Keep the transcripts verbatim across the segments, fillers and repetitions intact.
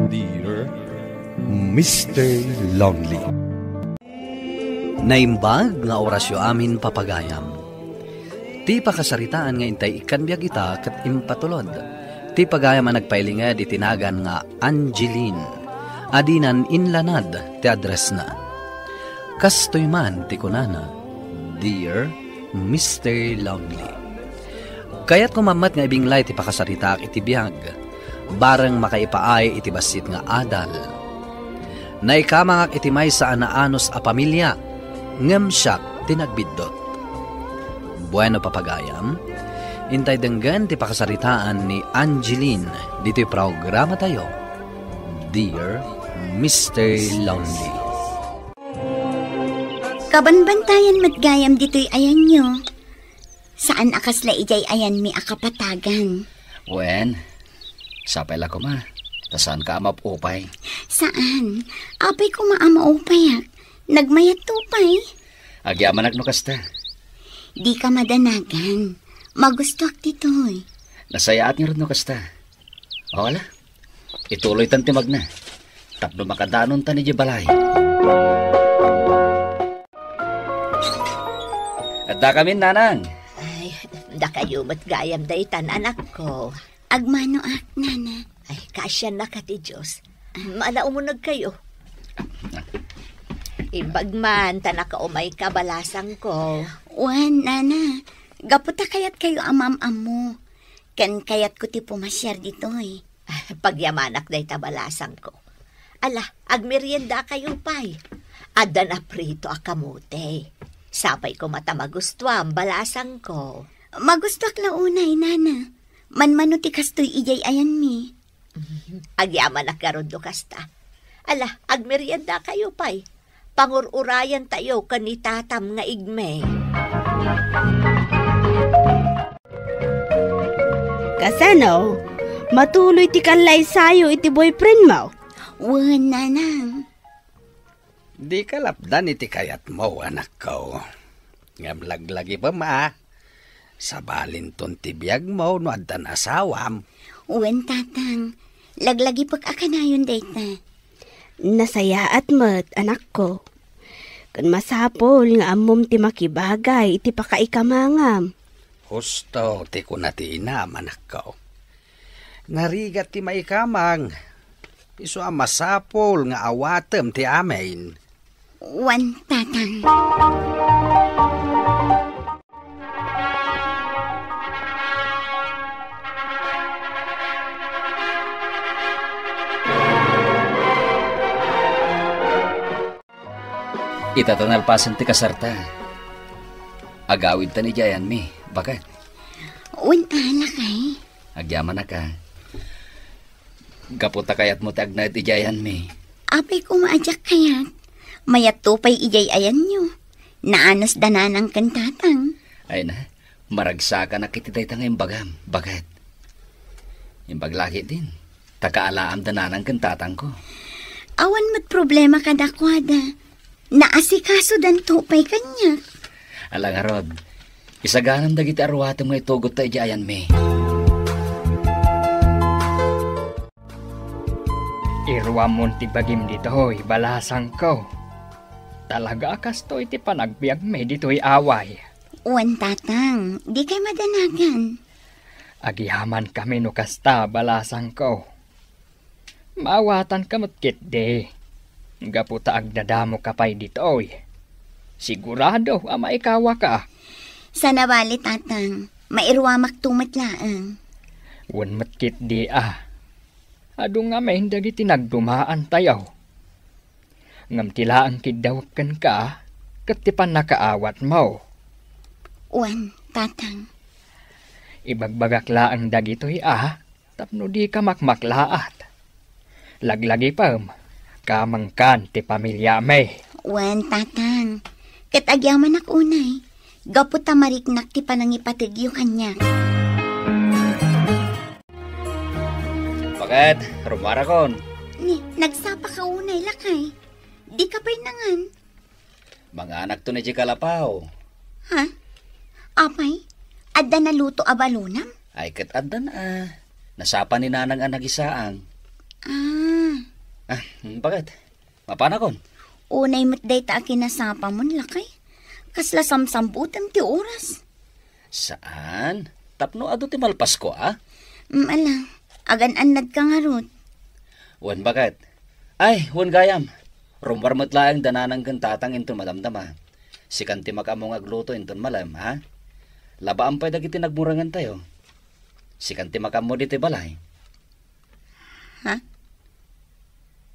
Dear Mister Lonely. Naimbag nga orasyo amin, papagayam. Ti pakasaritaan nga intay ikkan biag ita ket impatulod ti pagayam a nagpailinged iti nagan nga Angeline, a dinan inlanad ti addressna. Kastoy man ti kunana, "Dear Mister Lonely, kayatko man met nga ibinglay ti pakasaritaak iti biag, bareng makaipaay iti bassit nga adal. Naikamangak iti maysa a naanus a pamilia, ngem siak ti nagbiddut." Bueno, papagayam, intay denggen ti pakasaritaan ni Angeline ditoy programatayo, Dear Mister Lonely. Kabanbantayan met gayam ditoy ayanyo. Saan a kasla idiay ayanmi a kapatagan. Wen, sapay la koma, ta saanka a maupay. Saan? Apay koma a maupayak. Nagmayatto pay. Agyamanak no kasta. Dika madanagan. Magustoak ditoy. Nasayaat ngarud no kasta. O, ala, ituloytan ti magna tapno makadanontan idiay balay. Adda kami, nanang. Ay, dakayo met gayam daytan, anakko. Agmanoak, nana. Ay, kaasiannaka ti Dios. Mala umunegkayo. Imbag man ta nakaumayka, balasangko. Wen, nana, gapu ta kayatkayo a maam-ammo. Ken kayatko ti pumasiar ditoy. Pagyamanak dayta, balasangko. Ala, agmeriendakayo pay. Adda naprito a kamote. Sapay koma ta magustuam, balasangko. Magustuak la unay, nana. Manmano ti kastoy idiay ayanmi. Agyamanak ngarud no kasta. Ala, agmeriendakayo pay. Pangur-urayantayo ken ni tatam nga igme. Kasano? Matuloy ti kallaysayo iti boyfriendmo? Wen, nanang. Dika lapdan iti kayatmo, anakko. Ngem laglagipem a, sabalinton ti biagmo no addan asawam. Wen, tatang. Laglagipek a kanayon dayta. Nasayaat met, anakko. Ken masapul nga ammom ti makibagay iti pakaikamangam. Husto ti kuna ti inam, anakko. Narigat ti maikamang. Isu a masapul nga awatem ti amin. Wen, tatang. Ita ta nalpasen ti kasarta. Agawidtan idiay ayanmi, baket. Wen, ala kay. Agyamanak a. Gapu ta kayatmo ti agnaed idiay ayanmi. Apay koma a diak kayat? Mayatto pay idiay ayanyo. Naanusda nanang ken tatang. Ay na, maragsakanak iti dayta nga imbagam, baket. Imbag la ketdin, ta kaalaamda nanang ken tatangko. Awan met problema kadakuada. Naasikasodanto pay kaniak. Ala ngarud, isaganam dagiti aruatem nga itugotta idiay ayanmi. Iruamon ti bagim ditoy, balasangko. Talaga a kastoy ti panagbiagmi ditoy away. Wen, tatang, dikay madanagan. Agyamankami no kasta, balasangko. Maawatanka met ketdi. Gapu ta agdadamoka pay ditoy. Sigurado a maikawaka. Saan a bale, tatang. Mairuamakto met laeng. Wen met ketdi a. Adu ngamin dagiti nagdumaantayo. Ngem ti laeng kiddawek kenka, ket ti pannakaawatmo. Wen, tatang. Ibagbagak laeng dagitoy a, tapno dika makmaklaat. Laglagipem, kamengkan ti pamiliami. Wen, tatang. Ket agyamanak unay, gapu ta mariknak ti panangipategyo kaniak. Baket, rummuarakon. Ni, nagsapaka unay, lakay. Dika pay nangan. Manganakton idiay kalapaw. Ha? Apay, adda naluto a balonam? Ay, ket addan a. Nasapa ni nanang a nagisaang. Ah. Ah, bakit? Mapanakon? Unay met dayta a kinasapamon, lakay. Kasla samsambutem ti oras. Saan? Tapno adu ti malpasko, a? Mm, ala. Agan-annadka ngarud. Wen, bakit? Ay, wen gayam. Rummuar met laeng da nanang ken tatang inton madamdama. Sikan ti makaammo nga agluto inton malem, ha? Labaan pay dagiti nagmurengantayo. Sikan ti makaammo ditoy balay. Ha?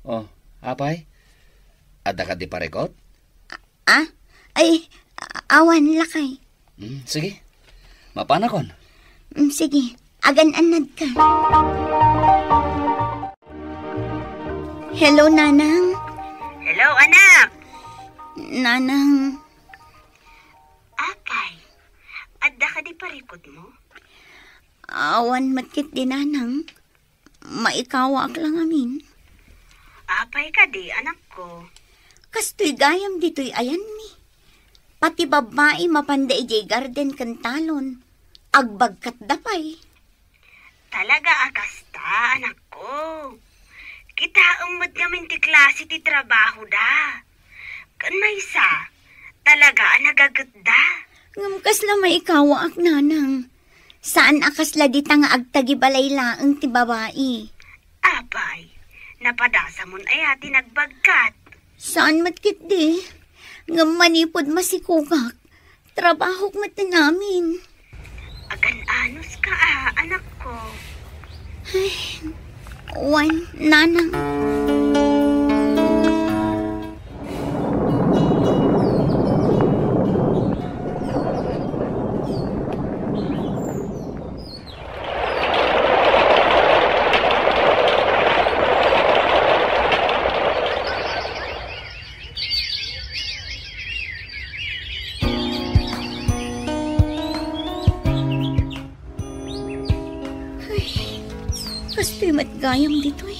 Oh, apay? Adda kadi parikut? Ah? Ay, a-, awan, lakay. Hmm, sige. Mapanakon. Hmm, sige. Agan-annadka. Hello, Nanang. Hello, anak. Nanang. Apay, adda kadi parikutmo? Awan met ketdi, Nanang. Maikawaak la ngamin. Apay kadi, anakko? Kastoy gayam ditoy ayanmi. Pati babbai mapanda idiay garden ken talon, agbagkatda pay. Talaga a kasta, anakko. Kitaem met ngamin ti klase ti trabahoda. Ken maysa, talaga a nagagetda. Ngem kasla maikawaak, Nanang. Saan a kasla dita nga agtagibalay laeng ti babai. Apay, napadasamon aya ti nagbagkat? Saan met ketdi. Ngem manipud masikogak, trabahok met ngamin. Agan-anoska a, anakko. Ay, wen, Nanang. Ay, kastoy met gayam ditoy.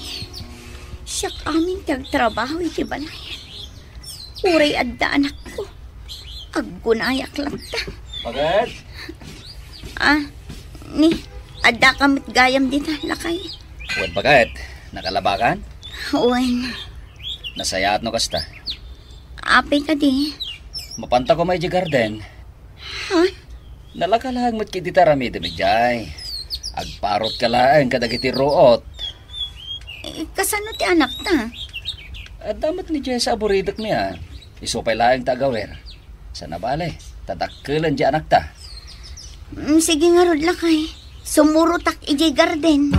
Siak amin ti agtrabaho iti balay. Uray adda anakko, aggunayak latta. Baket? Ah, ni, addaka met gayam dita, lakay? Wen, baket. Nakalabakan? Wen. Nasayaat no kasta. Apay kadi? Mapanta koma idiay garden. Ha? Nalaka laeng met ket dita aramidem idiay. Agparotka laeng kadagiti ruot. Eh, kasano ti anakta? Adda met ni Jessa a buridekmi a. Isu pay laeng ta agawir. Sana bale, ta dakkelen ti anakta. Mm, sige ngarud, lakay. Sumurotak idiay garden.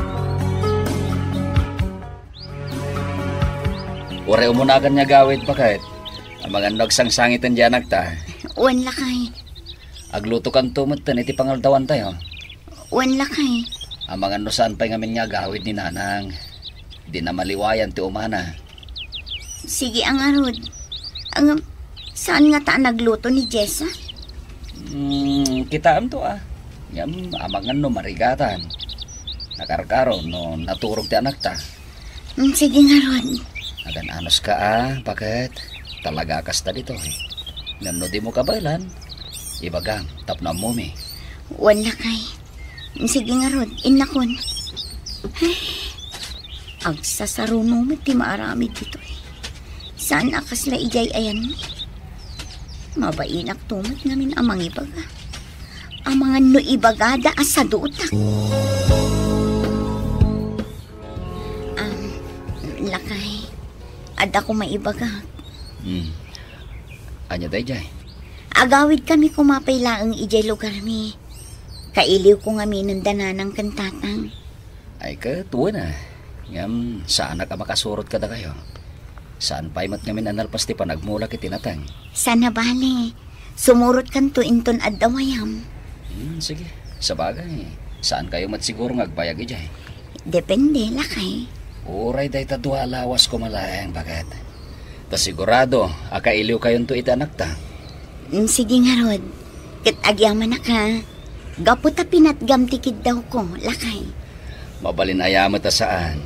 Uray umunakan nga agawid, baket. Amangan no agsangsangiten ti anakta. Wen, lakay. Aglutokanto metten iti pangaldawantayo. Wen, lakay. Amangan no saan pay ngamin nga agawid ni Nanang. Dina maliwayan ti umana. Sige a ngarud. Ngem, saan ngata a nagluto ni Jessa? Hmm, kitaemto a. Ngem, amangan no marigatan. Nakarkaro no naturog ti anakta. Hmm, sige ngarud. Agan-anoska a, baket. Talaga a kasta ditoy. Ngem no dimo kabaelan, ibagam tapno ammomi. Wen, lakay. Sige ngarud, innakon. Ay, agsasaruno met ti maaramid ditoy. Saan a kasla idiay ayanmi? Mabainakto met ngamin a mangibaga. Amangan no ibagada a sadutak. Am, lakay, adda koma ibagak. Hmm. Ania daydiay? Agawidkami koma pay laeng idiay lugarmi. Kailiwko ngamin da nanang ken tatang. Ay, ket wen a. Ngem, saanak a makasurot kadakayo. Saan pay met ngamin a nalpas ti panagmulak iti nateng. Sana bale, sumurotkanto inton adda wayam. Hmm, sige. Sabagay, saankayo met siguro nga agbayag idiay. Depende, lakay. Uray dayta dua a lawas koma laeng, baket. Ta sigurado a kailiwkayonto iti anakta. Mm, sige ngarud. Ket agyamanak a, gapu ta pinatgam ti kiddawko, lakay. Mabalin aya met a saan.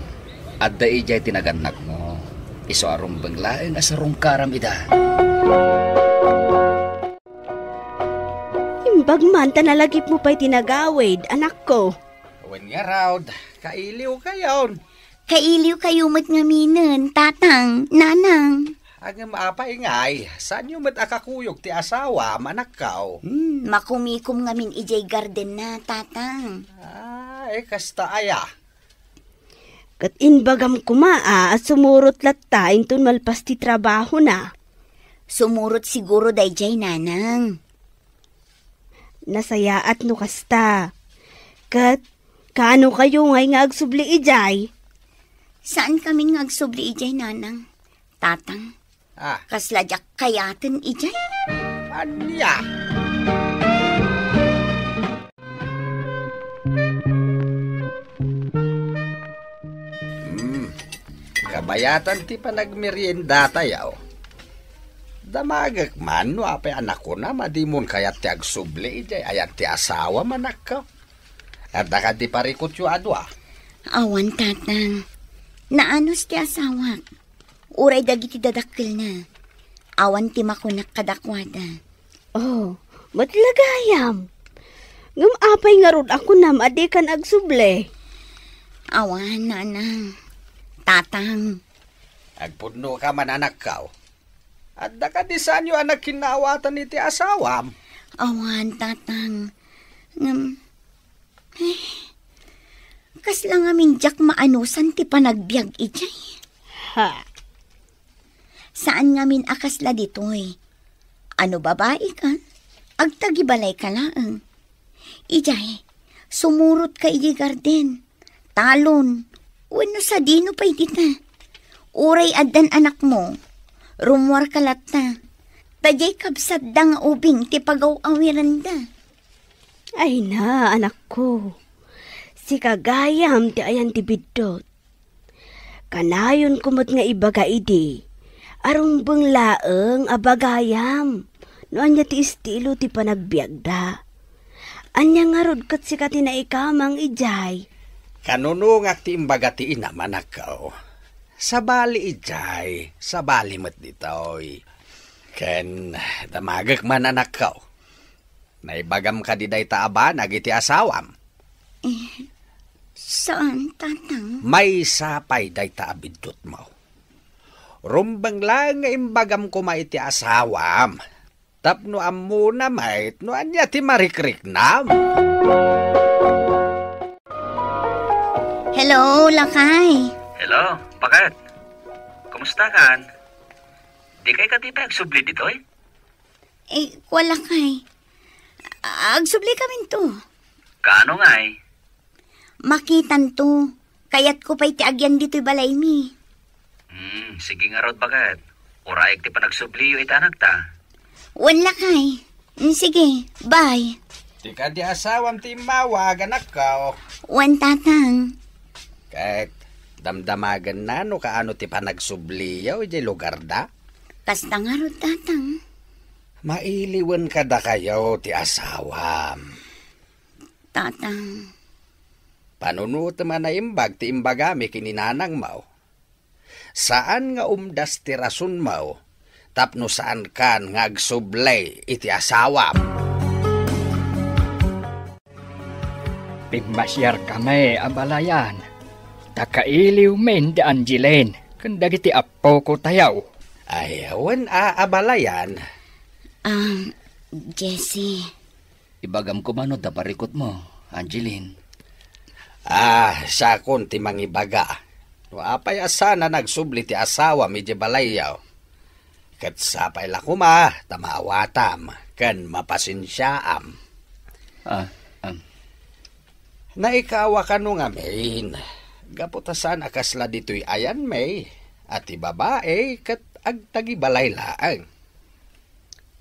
Adda idiay ti nagannakmo. Isu a rumbeng laeng a sarungkaram ida. Imbag man ta nalagipmo pay ti nagawid, anakko. Wen ngarud, kailiwkayon. Kailiwkayo met ngaminen, tatang, nanang. Ngem apay ngay, saanyo met a kakuyog ti asawam, anakko? Hmm, makumikom ngamin idiay gardenna, tatang. Ah, eh, kasta aya. Ket imbagam koma a, a sumurot latta inton malpas ti trabahona. Sumurot siguro daydiay, nanang. Nasayaat no kasta. Ket kaano kayo ngay nga agsubli idiay? Saan kami nga agsubli idiay, nanang, tatang. Ah. Kasla diak kayaten idiay. Ania? Hmm. Kabayatan ti panagmeriendatayo. Damagek man no apay a nakunam a dimon kayat ti agsubli idiay ayan ti asawam, anakko. Adda kadi parikutyo a dua? Awan, tatang. Naanus ti asawak. Uray dagiti dadakkelna. Awan ti makunak kadakuada. Oh, met la gayam. Ngem apay ngarud a kunam a dikan agsubli? Awan, nanang. Tatang. Agpudnoka man, anakko. Adda kadi saanyo a nagkinnaawatan iti asawam? Awan, tatang. Ngem, eh, kasla ngamin diak maanusan ti panagbiag idiay. Ha? Saan ngamin a kasla ditoy. Ano babaika, agtagibalayka laeng. Idiay, sumurotka idiay garden, talon, wenno sadino pay dita. Uray addan anakmo, rummuarka latta. Ta diay kabsatda nga ubing ti pagaw-awiranda. Ay na, anakko. Sika gayam ti ayan ti biddut. Kanayonko met nga ibaga idi a rumbeng laeng a bagayam no ania ti estilo ti panagbiagda. Ania ngarud ket sika ti naikamang idiay? Kanunongak ti imbaga ti inam, anakko. Sabali idiay, sabali met ditoy. Ken damagek man, anakko. Naibagam kadi dayta a banag iti asawam? Eh, saan, tatang? Maysa pay dayta a biddutmo. Rumbeng laeng nga imbagam koma iti asawam. Tapno ammona met no ania ti marikriknam. Hello, lakay. Hello, baket? Kumusta kan? Di kay kadi pay agsubli ditoy? Eh, kua lakay. Agsubli kaminto. Kaano ngay? Makitanto. Kayatko pay ti agyan ditoy balaymi. Hmm, sige ngarud, baket. Urayek ti panagsubliyo iti anakta. Wen lakay. Hmm, sige, bye. Ti kadi asawam ti immawag, anakko. Wen, tatang. Ket damdamagenna no kaano ti panagsubliyo idiay lugarda? Kasta ngarud, tatang. Mailiwen kadakayo ti asawam. Tatang. Panunotem a naimbag ti imbagami ken ni nanangmo. Saan nga umdas ti rasonmo tapno saankan nga agsubli iti asawam. Pimmasiarkami a balayan, ta kailiwmin da Angeline ken dagiti appoko tayo. Ay, wen a, a balayan. Ah, Jesse. Ibagam koma no adda parikutmo, Angeline. Ah, siakon ti mangibaga. No apay a saan a nagsubli ti asawam idiay balayyo. Ket sapay la koma ta maawatam ken mapasensiaam. Ah, um. Naikawa kano ngamin, gapu ta saan a kasla ditoy ayanmi, a ti babai ket agtagibalay laeng.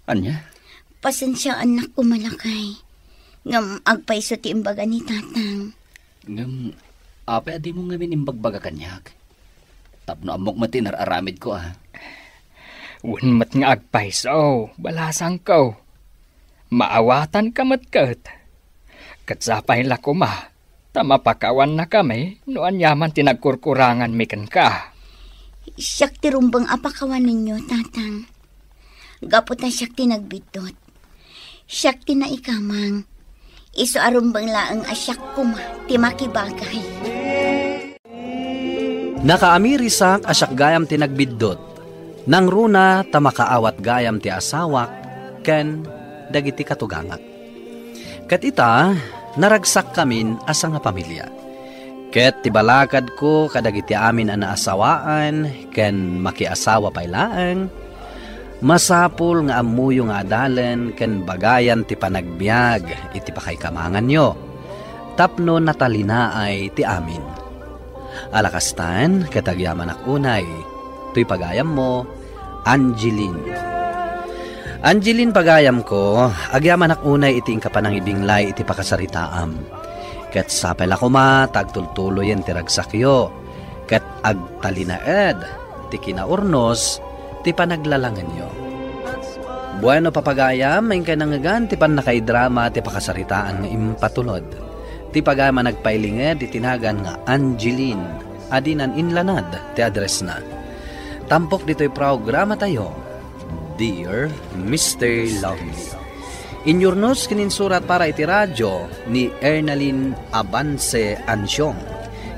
Ania? Pasensiaannak koma, lakay. Ngem agpayso ti imbaga ni tatang. Ngem, apay a dimo ngamin imbagbaga kaniak? Tapno ammok met ti inar-aramidko, a. Wen met nga agpayso, balasangko. Maawatanka met ket. Ket sapay la koma, ta mapakawannakami no aniaman ti nagkurkuranganmi kenka. Siak ti rumbeng a pakawanenyo, tatang. Gapu ta siak ti nagbiddut. Siak ti naikamang. Isu a rumbeng laeng a siak koma ti makibagay. Nakaamirisak a siak gayam ti nagbiddut. Nangruna ta makaawat gayam ti asawak ken dagiti katugangak. Ket ita, naragsakkamin a sangapamilia. Ket ti balakadko kadagiti amin a naasawaan ken makiasawa pay laeng, masapul nga ammoyo nga adalen ken bagayan ti panagbiag iti pakaikamanganyo tapno natalinaay ti amin. Ala kastan, ket agyamanak unay, toy pagayammo, Angeline. Angeline, pagayamko, agyamanak unay iti inka panangibinglay iti pakasaritaam. Ket sapay la koma ta agtultuloyen ti ragsakyo, ket agtalinaed ti kinaurnos ti panaglalangenyo. Bueno, papagayam, inkay nangngegan ti pannakaidrama ti pakasaritaan nga impatulod. Ti pagayam a nagpailinged iti nagan nga Angeline, a dinan inlanad ti addressna. Tampok ditoy programatayo, Dear Mister Lonely. Inyurnos ken insurat para iti radyo ni Ernalyn Avance Ansiong,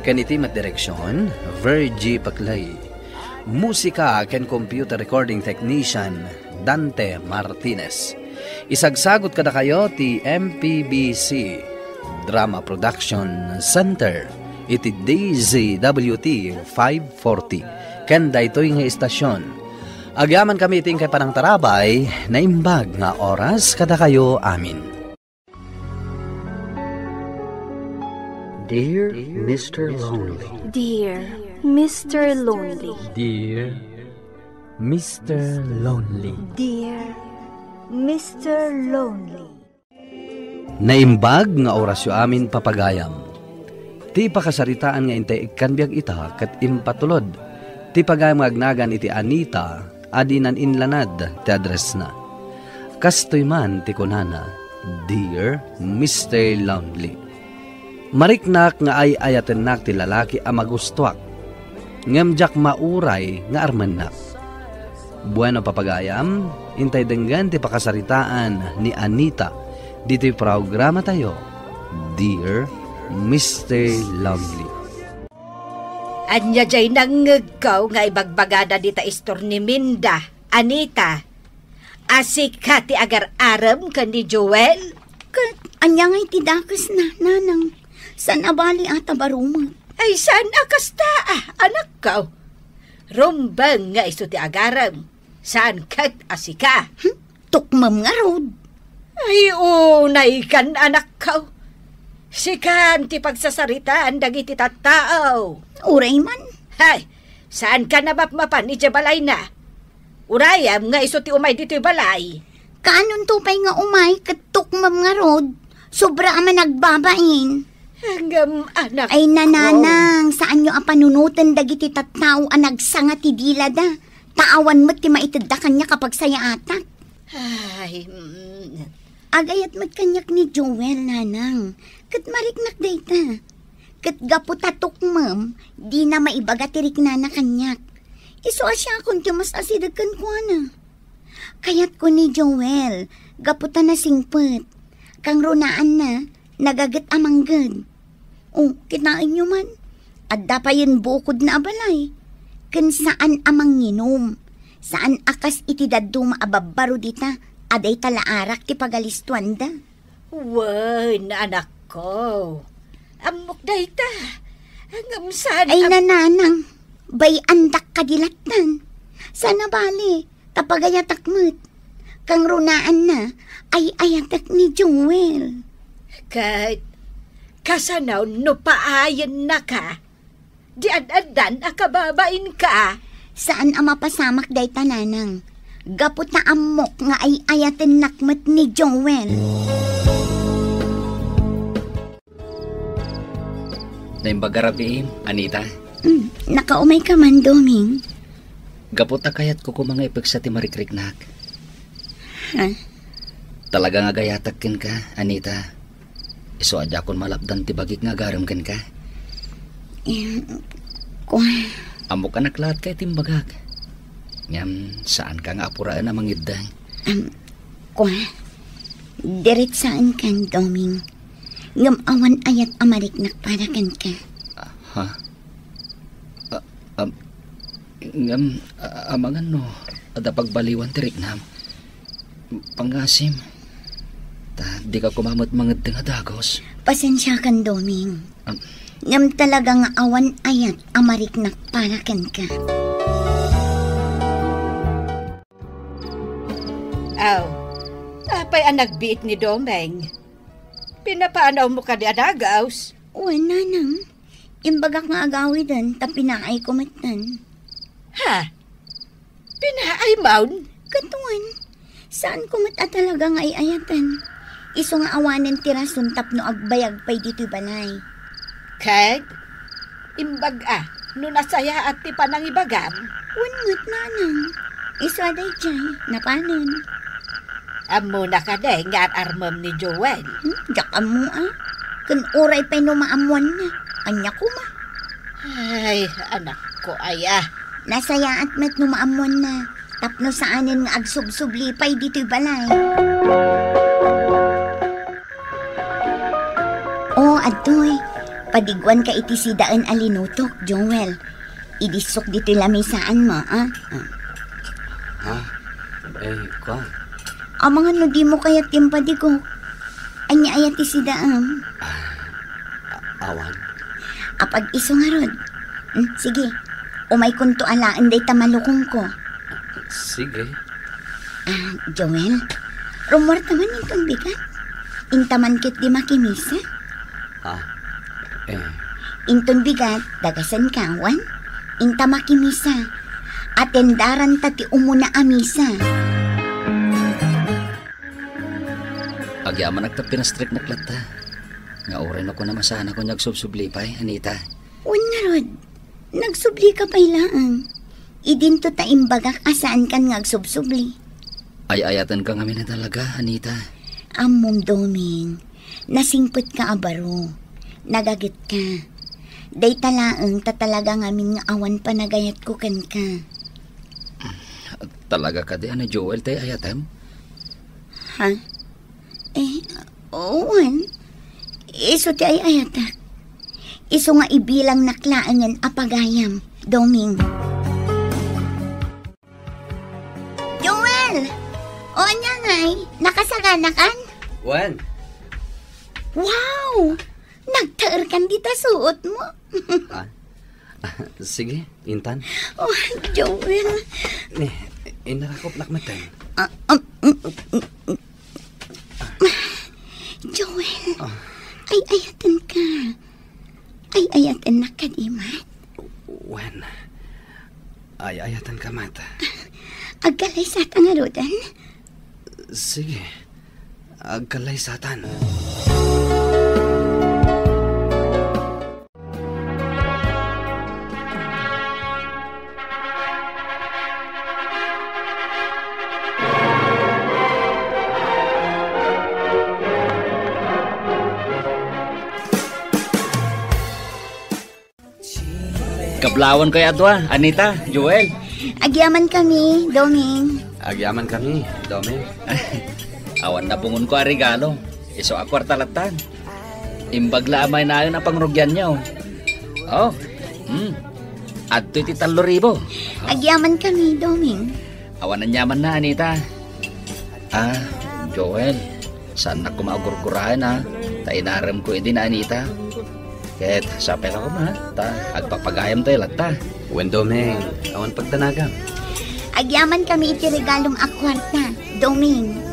ken iti met direksion, Virgie Paclay. Musika ken computer recording technician, Dante Martinez. Isagsagut kadakayo ti M P B C Drama Production Center iti D Z W T five forty. Ken daytoy nga istasyon, agyamankami iti inkay panangtarabay, naimbag nga oras kadakayo amin. Dear Mister Lonely. Dear Mister Lonely. Dear Mister Lonely. Dear Mister Lonely. Naimbag nga orasyo amin, papagayam. Ti pakasaritaan nga intay ikkan biag ita ket impatulod ti pagayam nga agnagan iti Anita a dinan inlanad ti addressna. Kastoy man ti kunana, Dear Mister Lonely. Mariknak nga ay-ayatennak ti lalaki a magustuak, ngem diak mauray nga armennak. Bueno, papagayam, intay denggen ti pakasaritaan ni Anita ditoy programatayo, Dear Mister Lonely. Ania jay nangngegko nga ibagbagada dita istor ni Minda, Anita? A sika ti agar-arem ken ni Joel? Ket ania ngay ti dakesna, nanang? Saan a bali a ta baro met. Ay, saan a kasta, a, anakko? Rumbeng nga isu ti agarem, saan ket a sika. Hmm? Tukmem ngarud. Ay, unay kan, anakko. Sikan ti pagsasaritaan dagiti tattao. Uray man. Hay, saan ka namapmapan idiay balayna? Urayem nga isu ti umay ditoy balay. Kaanonto pay nga umay ket tukmem ngarud? Sobra a managbabain. Ngem, anak. Ay, nanang, saanyo a panunoten dagiti tattao a nagsanga ti dilada. Ta awan met ti maitedda kaniak a pagsayaatak. Ay, mm. Agayat met kaniak ni Joel, nanang. Ket mariknak dayta. Ket gapu ta tukmem, dina maibaga ti riknana kaniak. Isu a siakon ti mas asideg kenkuana. Kayatko ni Joel, gapu ta nasingpet. Kangrunaanna, nagaget a mangged. O, kitaenyo man, adda payen bukodna a balay. Ken saan a manginum. Saan a kas iti dadduma a babbaro dita, a dayta la arak ti pagalistuanda. Wen, anakko. Ammok dayta. Ngem saan Ay, a nananang, bay-andak kadi lattan. Saan a bali, ta pagayatak met. Kangrunaanna, ay-ayatek ni Joel. Ket, kasano no paayennaka? Di ad-addan a kababainka. Saan a mapasamak dayta, nanang. Gapu ta ammok nga ay-ayatennak met ni Joel. Naimbag a rabiim, Anita. Mm, nakaumay ka man, Doming. Gapu ta kayatko koma nga ipeksa ti marikriknak. Ha? Talaga nga agayatak kenka, Anita. Isu a diakon malapdan ti bagik nga agarem kenka. Em, kua. Ammok a naklaat ka iti imbagak. Ngem, saanka nga apuraen a mangiddeng. Em, kua. Diretsaenkan, Doming. Ngem awan ayat a mariknak para kenka. Ah, ha? Ah, Am, ngem, a-, amangan no adda pagbaliwan ti riknam. Pangasim. Ta, dika koma met mangedteng a dagus. Pasensiakan, Doming. Am. Ngem talaga nga awan ayat a mariknak para kenka. Aw, apay a nagbiit ni Doming? Pinapaanawmo kadi a dagus? Wen, nanang. Imbagak nga agawiden ta pinaayko metten. Ha? Pinaaymo? Ket wen, saanko met a talaga nga ay-ayaten. Isu nga awanen ti rason tapno agbayag pay ditoy balay. Ket imbag-a no nasayaat ti panangibagam? Wen met, nanang. Isu a daydiay, napanen. Ammona kadi nga ar-armem ni Joel? Hmm, diak ammo a. Ken uray pay no maammuanna, ania koma? Ay, anakko aya. Nasayaat met no maammuanna, tapno saanen nga agsubsubli pay ditoy balay. O, adtoy. Padiguanka iti sidaen a linutok, Joel. Idissok ditoy lamisaanmo, a? A. Ha? Eh, kuan. Amangan no dimo kayat ti impadigok. Ania aya ti sidaem? A-, awan. Apag-isu ngarud. Hmm, sige. Umaykonto alaen dayta malukongko. Sige. A, Joel, rummuarta man inton bigat. Intaman ketdi makimisa. Ha? Eh. Inton bigat, dagasenka, wen? Inta makimisa. Atendaranta ti umuna a misa. Agyamanak ta pinastriknak latta. Nga uray no kunam a saanakon nga agsubsubli pay, Anita. Wen ngarud, nagsublika pay laeng. Idinto ta imbagak a saankan nga agsubsubli. Ay-ayatenka ngamin a talaga, Anita. Ammom, Doming. Nasingpetka a baro. Nagagetka. Dayta laeng ta talaga ngamin nga awan panagayatko kenka. Talaga kadi a ni Joel ti ay-ayatem? Ha? Eh, wen. Isu ti ay-ayatak. Isu nga ibilangnak laengen a pagayam, Doming. Joel! O, ania ngay? Nakasaganakan? Wen. Wow! Nagtaerkan dita suotmo. A, sige, intan. O, Joel. Ni, inarakopnak metten. A, um, mm, mm, mm. Joel, a, ay-ayatenka. Ay-ayatennak kadi met? Wen, ay-ayatenka met. Agkalaysata ngaruden? Sige, agkalaysatan. Kablawan kayo adua, Anita, Joel. Agyamankami, Doming. Agyamankami, Doming. Awan nabungonko a regalo. Isu a kuarta lattan. Imbag la a maynayon a pangrugianyo. O, hmm. Adtoy ti tallo ribu. Agyamankami, Doming. Awan aniamanna, Anita. A, Joel, saannak koma a gurguraen, a, ta inaremko idi ni Anita. Ket sapay la koma, ta agpapagayamtayo latta. Wen, Doming, awan pagdanagam. Agyamankami iti regalom a kuarta, Doming.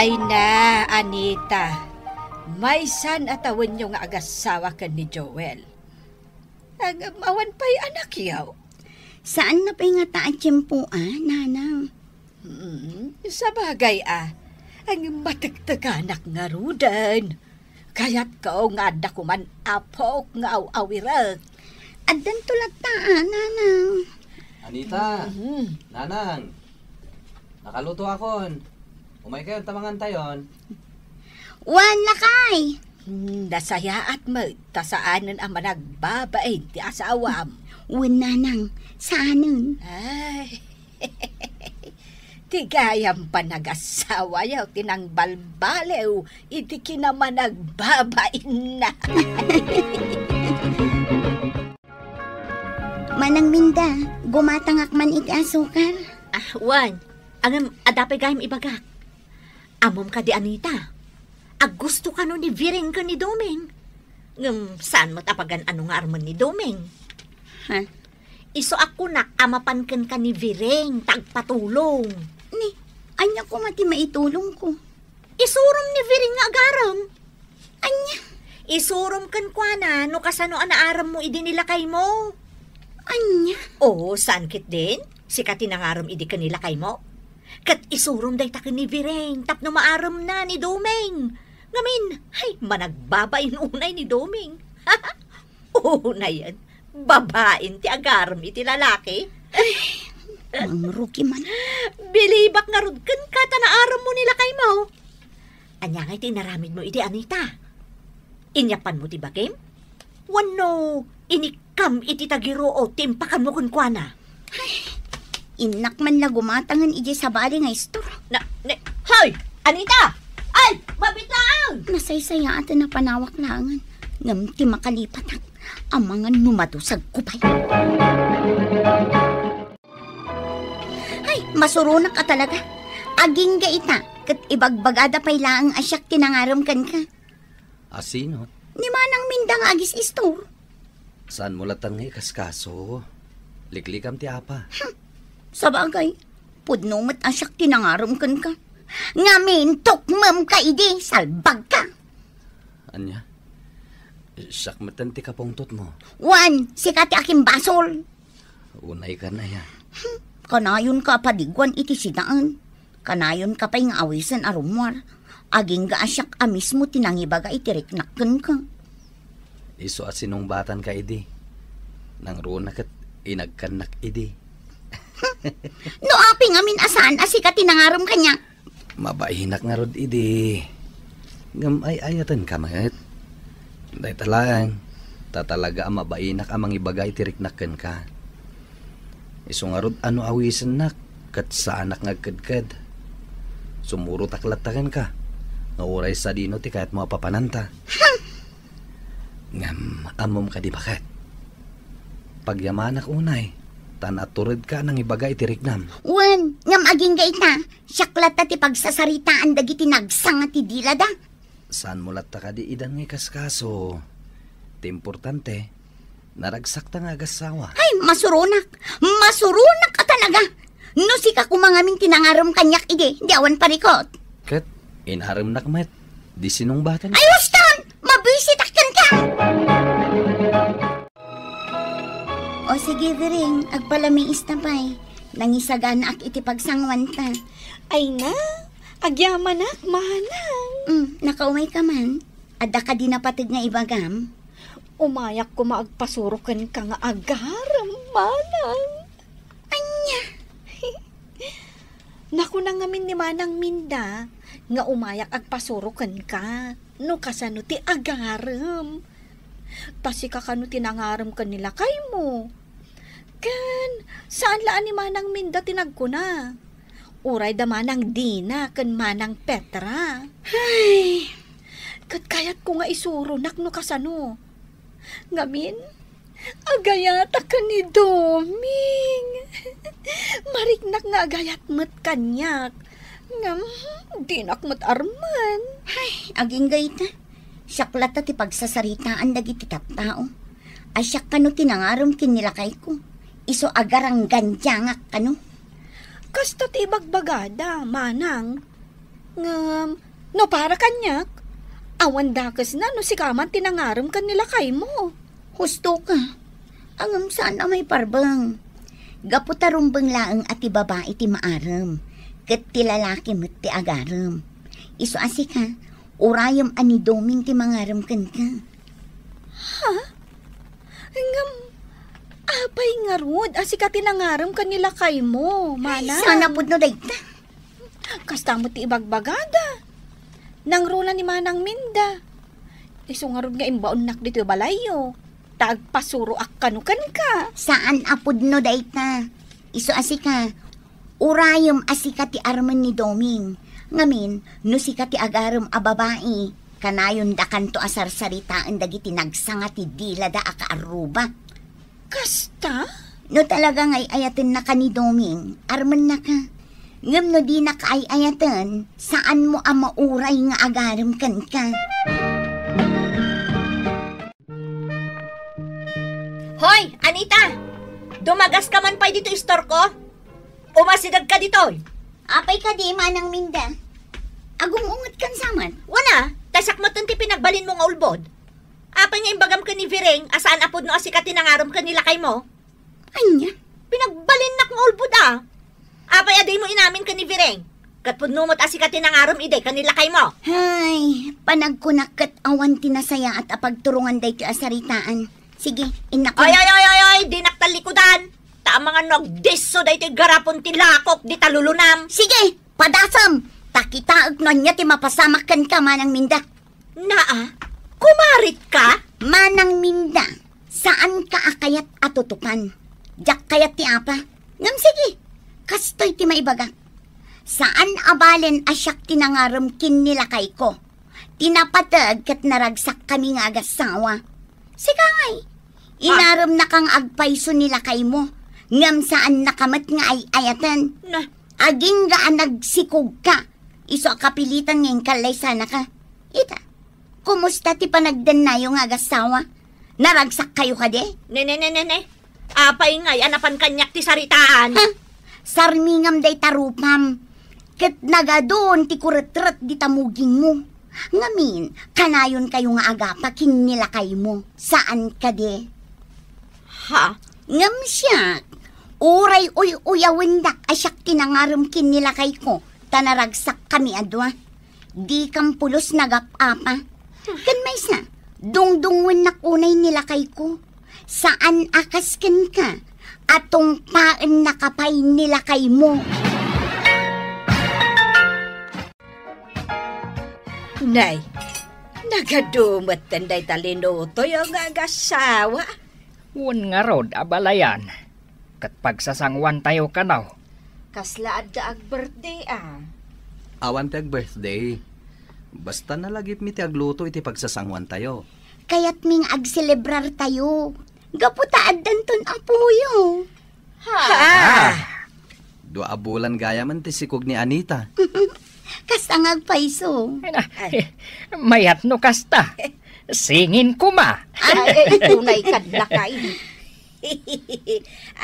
Ay na, Anita, maysan a tawenyo nga agasawa ken ni Joel. Ngem awan pay anakyo. Saanna pay ngata a tiempo a, nanang. Hmm, sabagay a, ngem matekteganak ngaruden. Kayatko nga adda koman apok nga aw-awirek. Addanto latta a, nanang. Anita, mhm, nanang, nakalutoakon. Umaykayo ta mangantayon. Wen, lakay! Hmm, nasayaat met ta saanen a managbabain ti asawam. Wen, nanang, saanen. Ay, ti gayam panagasawayo ti nangbalbaliw iti kinamanagbabainna. Manang Minda, gumatangak man iti asukar. Ah, wen, ngem adda pay gayam ibagak. Ammom kadi, Anita, a gusto kano ni Vireng ken ni Doming. Ngem saan met a pagan-ano nga armen ni Doming. Ha? Isu a kunak a mapan kenka ni Vireng ta agpatulong. Ni, ania koma ti maitulongko? Isurom ni Vireng nga agarem. Ania? Isurom kenkuana no kasano a naaremmo idi ni lakaymo. Ania? Oo, saan ketdin? Sika ti nangarem idi ken ni lakaymo? Ket isurom dayta ken ni Vireng tapno maaremna ni Doming. Ngamin, ay, managbabain unay ni Doming. Unayen, babain ti agarem iti lalaki. Mangrugi man. Bilibak ngarud kenka ta naaremmo ni lakaymo. Ania ngay ti inaramidmo idi, Anita? Inyappanmo ti bagim? Wenno inikkam iti tagiruot ti impakanmo kenkuana? Ay, innak man la gumatangen idiay sabali nga istor. Na, ne, hoy! Anita! Ay, mabit laeng! Nasaysayaaten a panawak laengen, ngem ti makalipatak, amangan no madusagko pay. Ay, masuronak a talaga. Agingga ita, ket ibagbagada pay laeng a siak ti nangarem kenka. A sino? Ni Manang Minda nga agis-istor. Saanmo latan nga ikaskaso? Liklikam ti apa. Hmm. Sabagay, pudno met a siak ti nangarem kenka. Ngamin, tukmemka idi, salbagka. Ania? Siak metten ti kapungtotmo. Wen, sika ti akimbasol. Unay kan aya. Hmm, kanayonka a padiguan iti sidaen. Kanayonka pay nga awisen a rummuar. Agingga a siak a mismo ti nangibaga iti riknak kenka. Isu a sinungbatanka idi. Nangruna ket inagkannak idi. Hmm, no apay ngamin a saan a sika ti nangarem kaniak? Mabainak ngarud idi. Ngem ay-ayatenka met. Dayta laeng, ta talaga a mabainak a mangibaga iti riknak kenka. Isu ngarud a no awisennak, ket saanak nga agkedked. Sumurotak latta kenka, nga uray sadino ti kayatmo a papananta. Ngem ammom kadi baket? Pagyamanak unay, ta naturedka a nangibaga iti riknam. Wen, ngem agingga ita, siak latta ti pagsasaritaan dagiti nagsanga ti dilada. Saanmo latta kadi idan nga ikaskaso? Ti importante, naragsakta nga agassawa. Ay, masuronak! Masuronak a talaga! No sika koma ngamin ti nangarem kaniak idi, di awan parikot. Ket inaremnak met, di sinungbatan. Ay, huston! Mabisitak kenka! O sige, Vireng, agpalamiista pay. Nangisaganaak iti pagsanguanta. Ay na, agyamanak, manang. Mm, nakaumay ka man. Adda kadi napateg nga ibagam? Umayak koma agpasuro kenka nga agarem, manang. Ania? Nakuna ngamin ni Manang Minda nga umayak agpasuro kenka no kasano ti agarem. Ta sika kano ti nangarem ken ni lakaymo. Ken saan la a ni Manang Minda ti nagkuna. Uray da Manang Dina ken Manang Petra. Ay, ket kayatko nga isuronak no kasano. Ngamin, agayatak ken ni Doming. Mariknak nga agayat met kaniak. Ngem, dinak met armen. Ay, agingga ita. Siak latta ti pagsasaritaan dagiti tattao. A siak kano ti nangarem ken ni lakayko. Isu a garanggandiangak kano. Kasta ti ibagbagada, manang. Ngem, no para kaniak, awan dakesna no sika man ti nangarem ken ni lakaymo. Husto ka. Ngem saan a maiparbeng. Gapu ta rumbeng laeng a ti babai ti maarem, ket ti lalaki met ti agarem. Isu a sika, urayem a ni Doming ti mangarem kenka. Ha? Ngem, apay ngarud a sika ti nangarem ken ni lakaymo, manang? Saan a pudno dayta? Kasta met ti ibagbagada. Nangruna ni Manang Minda. Isu ngarud nga imbaonnak ditoy balayyo. Ta agpasuroak kano kenka. Saan a pudno dayta. Isu a sika, urayem a sika ti armen ni Doming. Ngamin, no sika ti agarem a babai, kanayon dakanto a sarsaritaen dagiti nagsanga ti dilada a kaarruba. Kasta? No talaga nga ay-ayatennaka ni Doming, armennaka. Ngem no dinaka ay-ayaten, saanmo a mauray nga agarem kenka. Hoy, Anita! Dumagas ka man pay dito istor ko? Umasideg ka ditoy! Apay kadi, Manang Minda? Agung-unget kan saman? Wana, tasak mo ti pinagbalin mo nga ulbod. Apay nga imbagam ken ni Vireng a saan a pudno a sika ti nangarem ken ni lakay mo? Ania? Pinagbalinnak nga ulbod a. Apay a dimo inamin ken ni Vireng? Ket pudno met a sika ti nangarem idi ken ni lakay mo. Hay, panagkunak ket awan ti nasayaat a pagturongan daytoy a saritaan. Sige, innak. Ay, ay, ay, ay, ay, dinak tallikudan. Ta amangan no agdisso daytoy garapon ti lakok di talulunam. Sige, padasem. Ta kitaek no ania ti mapasamak kenka, Manang Minda. Naa, kumarit ka? Manang Minda, saan ka a kayat a tutupan. Diak kayat ti apa. Ngem sige, kastoy ti maibagak. Saan a balen a siak ti nangarem ken ni lakayko. Ti napateg ket naragsakkami nga agassawa. Sika ngay, ah, inaremnaka nga agpayso ni lakaymo, ngem saannaka met nga ay-ayaten. Na. Agingga a nagsikogka, isu a kapilitan nga inkallay sanaka. Ita, kumusta ti panagdennayo nga agassawa? Naragsakkayo kadi? Ne, ne, ne, ne, ne. Apay ngay a napan kaniak ti saritaan? Ha? Sarmingam dayta rupam. Ket nagadun ti kuretret dita mugingmo. Ngamin, kanayonkayo nga agapa ken ni lakaymo. Saan kadi? Ha? Ngem siak, uray uy-uyawendak a siak ti nangarem ken ni lakayko, ta naragsakkami a dua. Dikam pulos nagap-apa. Ken maysa, dungdungngoennak unay ni lakayko. Saan a kas kenka a tungpaennaka pay ni lakaymo. Nay, nagadu metten dayta Linutoyo nga agassawa. Wen ngarud, abalayan. Ket pagsasanguantayo kano. Kasla adda ag-birthday a? Awan ti ag-birthday. Basta nalagipmi ti agluto iti pagsasanguantayo. Kayatmi nga agselebrartayo. Gapu ta addanton apoyo. Ha? Ah! Dua a bulan gayamen ti sikog ni Anita. Kasta nga agpayso. Ay, na, ay, mayat no kasta. Singin koma. Ay, ay, tunay kad lakay.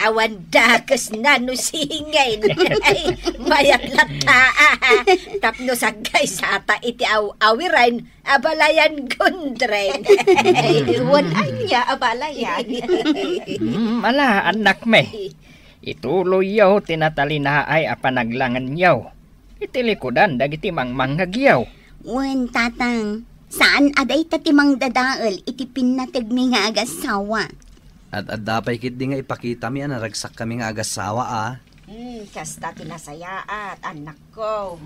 Awan dakes na no singin. Ay, mayat latta. Tapno saggaysata iti aw-awiren, abalayan gundren. Ay, wen ania, abalayan. Mm, ala, annakmi. Ituloyyo ti natalinaay a panaglangenyo iti likudan dagiti mangmangngegyo. Wen, Tatang, saan a dayta ti mangdadael iti pinnategmi nga agassawa. Ad-adda pay ketdi nga ipakitami a naragsakkami nga agassawa a. Hmm, kasta ti nasayaat, annakko.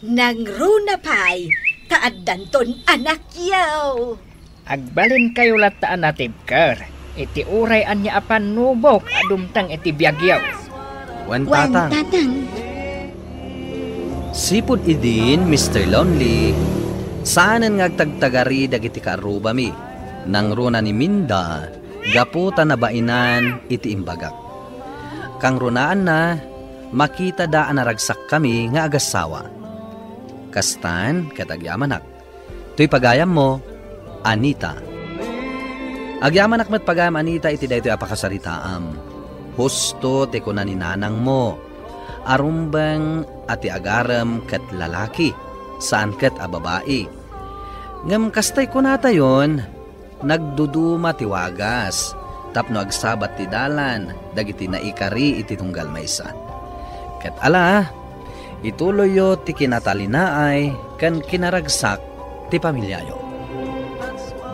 Nangruna pay, ta addanton anakyo. Agbalinkayo latta a natibker iti uray ania a pannubok a dumteng iti biagyo. Wen, Wen, Tatang. Tatang. Sipud idin, Mister Lonely, saanen nga agtagtagari dagiti kaarrubami. Nangruna ni Minda gapu ta nabainan iti imbagak. Kangrunaanna, makitada a naragsakkami nga agassawa. Kastan ket agyamanak. Toy pagayammo, Anita. Agyamanak met pagayam, Anita, iti daytoy a pakasaritaam. Husto ti kuna ni nanangmo. Arumbeng a ti agarem ket lalaki, saan ket a babai. Ngem kastay kunatayon, nagduduma ti wagas tapno agsabat ti dalan dagiti naikari iti tunggal maysa. Ket ala, ituloyyo ti kinatalinaay ken kinaragsak ti pamiliayo.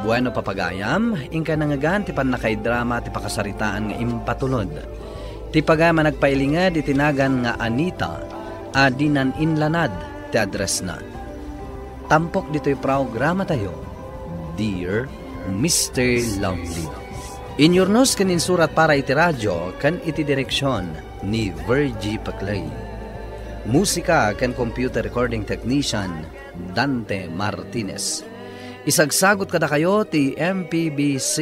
Bueno, papagayam, inka nangngegan ti pannakaidrama ti pakasaritaan nga impatulod. Ti pagayam a nagpailinged iti nagan nga Anita a dinan inlanad ti addressna. Tampok ditoy programatayo, Dear Mister Lonely. Inyurnos ken insurat para iti radio ken iti direksion ni Virgie Paclay. Musika ken computer recording technician, Dante Martinez. Isagsagut kadakayo ti M P B C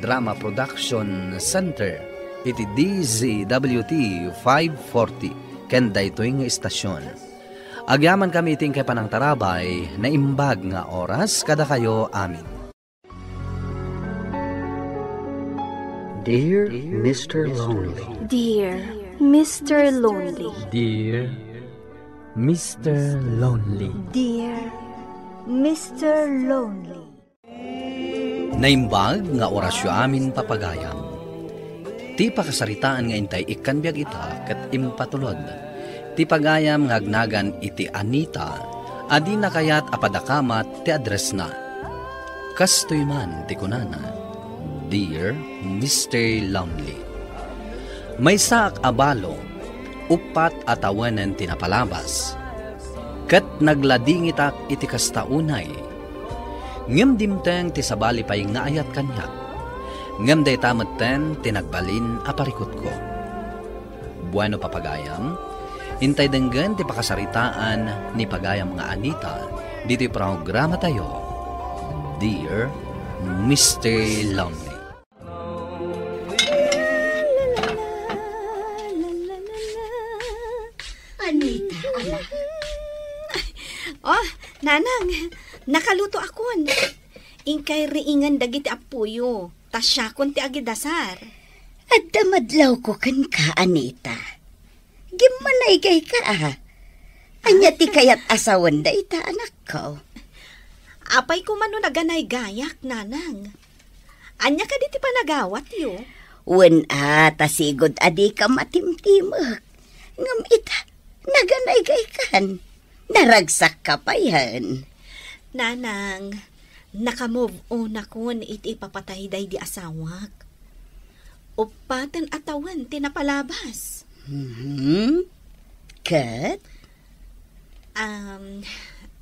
Drama Production Center iti D Z W T five forty ken daytoy nga istasyon. Agyamankami iti inkay panangtarabay, naimbag nga oras kadakayo amin. Dear Mister Lonely. Dear Mister Lonely. Dear Mister Lonely. Dear Mister Lonely. Naimbag nga orasyo amin, papagayam. Ti pakasaritaan nga intay ikkan biag ita ket impatulod. Ti pagayam nga agnagan iti Anita a dina kayat a padakamat ti addressna. Kastoy man ti kunana, Dear Mister Lonely. Maysaak a balo, uppat a tawenen ti napalabas. Ket nagladingitak iti kasta unay. Ngem dimteng ti sabali pay nga ayat kaniak. Ngem dayta metten ti nagbalin a parikutko. Bueno, papagayam, intay denggen ti pakasaritaan ni pagayam nga Anita ditoy programatayo, Dear Mister Lonely. Anita, ala. Oh, Nanang, nakalutoakon. Inkay riingen dagiti appoyo, ta siakon ti agidasar. Adda madlawko kenka, Anita. Gimmannaygayka, a. Ania ti kayat a sawen dayta, anakko? Apay koma no naganaygayak, Nanang? Ania kadi ti panagawatyo? Wen a, ta sigud a dika matimtimek. Ngem ita, naganaygaykan. Naragsakka payen. Nanang, naka-move on akon iti ipapatay daydi asawak. Uppaten a tawen ti napalabas. Mhm. Ket? Um,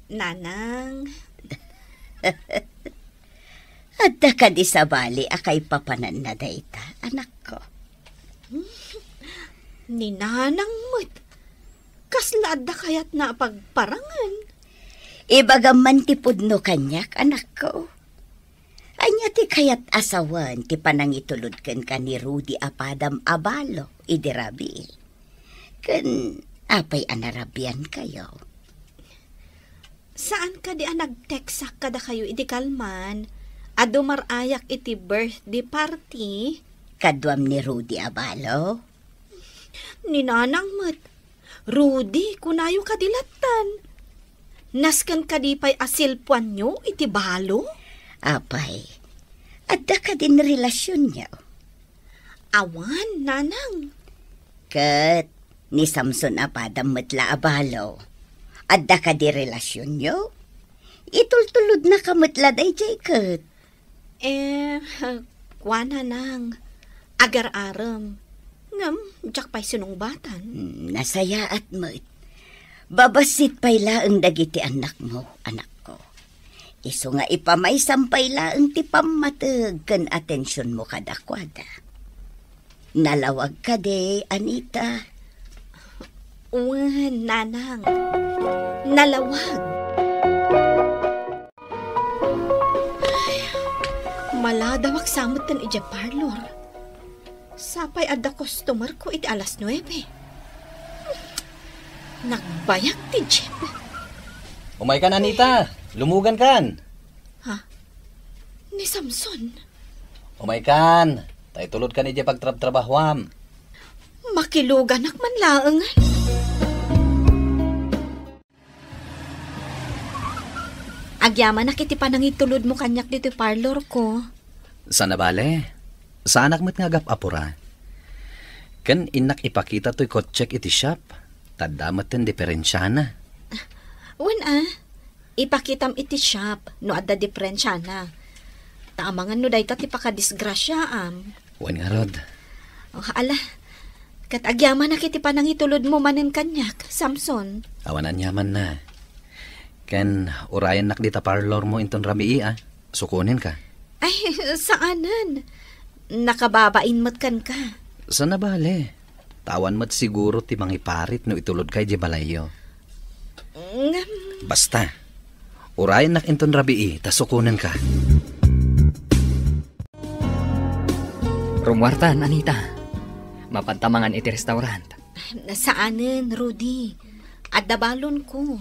Nanang. Adda kadi sabali a kaipapananna dayta, anakko? Ni Nanang met. Kasla adda kayatna a pagparangen? Ibagam man ti pudno kaniak, anakko. Ania ti kayat a sawen ti panangitulod kenka ni Rudy a padam a balo idi rabii? Ken apay a narabiankayo? Saan kadi a nag-textak kadakayo idi kalman a dumar-ayak iti birthday party? Kaduam ni Rudy a balo? Ni Nanang met. Rudy, kunayo kadi lattan. Nasken kadi pay a selpoanyo iti balo? Apay, adda kadin relasionyo? Awan, Nanang. Ket ni Samson a padam met la a balo, adda kadi relasionyo? Itultulodnaka met la daydiay ket. Eh, kuana, Nang, agar-arem. Ngem, diak pay sinungbatan. Hmm, nasayaat met. Babassit pay laeng dagiti annakmo, anakko. Isu nga ipamaysam pay laeng ti pammateg ken atensionmo kadakuada. Nalawag kadi, Anita? Wen, Nanang. Nalawag. Ay, maladawak sa metten idiay parlor. Sapay adda customer ko iti alas nuebe. Nagbayag ti jeep. Umaykan, Anita. Lumugankan. Ha? Ni Samson? Umaykan. Ta itulodkan idiay pagtrabtrabahuam. Makiluganak man laeng. Agyamanak iti panangitulodmo kaniak ditoy parlor ko. Saan a bale, saanak met nga agap-apura. Ken innak ipakita toy kotsek iti shop, ta adda metten diferensiana. Wen a, ipakitam iti shop no adda diferensiana. Ta amangan no dayta ti pakadisgrasiaam. Wen ngarud. Oh, ala. Ket agyamanak iti panangitulodmo manen kaniak, Samson. Awan aniamanna. Ken urayennak dita parlormo inton rabii, a? Sukonenka. Ay, saanen. Nakababain met kenka. Saan a bale. Ta awan met siguro ti mangiparit no itulodka idiay balayyo. Ngem, basta, urayennak inton rabii, ta sukonenka. Rumuartan, Anita. Mapanta mangan iti restaurant. Saanen, Rudy. Adda balonko.